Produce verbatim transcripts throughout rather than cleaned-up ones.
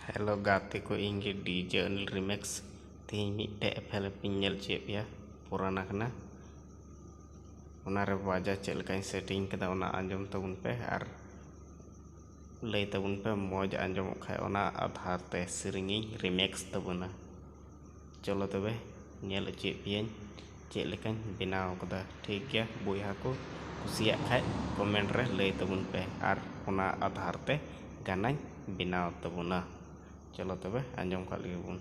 Hello ᱜᱟᱛᱮ ᱠᱚ, ᱤᱧ ᱜᱮ ᱰᱤᱡᱮ ᱚᱱᱤᱞ ᱨᱤᱢᱮᱠᱥ᱾ ᱛᱮᱦᱮᱧ ᱢᱤᱫᱴᱮᱡ ᱮᱯᱷᱮᱞ ᱮᱯᱷᱤᱧ ᱧᱮᱞ ᱦᱚᱪᱚᱭᱮᱫ ᱯᱮᱭᱟ, ᱯᱩᱨᱟᱱᱟ ᱠᱟᱱᱟ᱾ ᱚᱱᱟᱨᱮ ᱵᱟᱡᱟ ᱪᱮᱫ ᱞᱮᱠᱟᱧ ᱥᱮᱴᱤᱝ ᱠᱟᱫᱟ, ᱚᱱᱟ ᱟᱸᱡᱚᱢ ᱛᱟᱵᱚᱱ ᱯᱮ ᱟᱨ ᱞᱟᱹᱭ ᱛᱟᱵᱚᱱ ᱯᱮ, ᱢᱚᱡᱽ ᱟᱸᱡᱚᱢᱚᱜ ᱠᱷᱟᱡ ᱚᱱᱟ ᱟᱫᱷᱟᱨ ᱛᱮ ᱥᱮᱨᱮᱧᱤᱧ ᱨᱤᱢᱮᱠᱥ ᱛᱟᱵᱚᱱᱟ᱾ ᱪᱚᱞᱚ ᱛᱚᱵᱮ, ᱧᱮᱞ ᱦᱚᱪᱚᱭᱮᱫ ᱯᱮᱭᱟᱹᱧ ᱪᱮᱫ ᱞᱮᱠᱟᱧ ᱵᱮᱱᱟᱣ ᱠᱟᱫᱟ᱾ ᱴᱷᱤᱠ ᱜᱮᱭᱟ ᱵᱚᱭᱦᱟ ᱠᱚ, ᱠᱩᱥᱤᱭᱟᱜ ᱠᱷᱟᱡ ᱠᱚᱢᱮᱱᱴ ᱨᱮ ᱞᱟᱹᱭ ᱛᱟᱵᱚᱱ ᱯᱮ ᱟᱨ ᱚᱱᱟ ᱟᱫᱷᱟᱨ ᱛᱮ ᱜᱟᱱᱟᱧ ᱵᱮᱱᱟᱣ ᱛᱟᱵᱚᱱᱟ᱾ ᱪᱚᱞᱚ ᱛᱚᱵᱮ, ᱟᱸᱡᱚᱢ ᱠᱟᱜ ᱞᱮᱜᱮ ᱵᱚᱱ᱾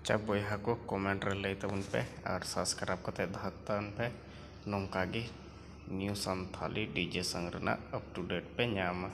ᱟᱪᱪᱷᱟ ᱵᱚᱭᱦᱟ ᱠᱚ, ᱠᱚᱢᱮᱱᱴ ᱨᱮ ᱞᱟᱹᱭ ᱛᱟᱵᱚᱱ ᱯᱮ ᱟᱨ ᱥᱟᱵᱥᱠᱨᱟᱭᱤᱵ ᱠᱟᱛᱮ ᱫᱚᱦᱚ ᱛᱟᱵᱚᱱ ᱯᱮ᱾ ᱱᱚᱝᱠᱟ ᱜᱮ ᱱᱤᱭᱩ ᱥᱟᱱᱛᱷᱟᱞᱤ ᱰᱤᱡᱮ ᱥᱚᱝ ᱨᱮᱱᱟᱜ ᱟᱯ ᱴᱩ ᱰᱮᱴ ᱯᱮ ᱧᱟᱢᱟ᱾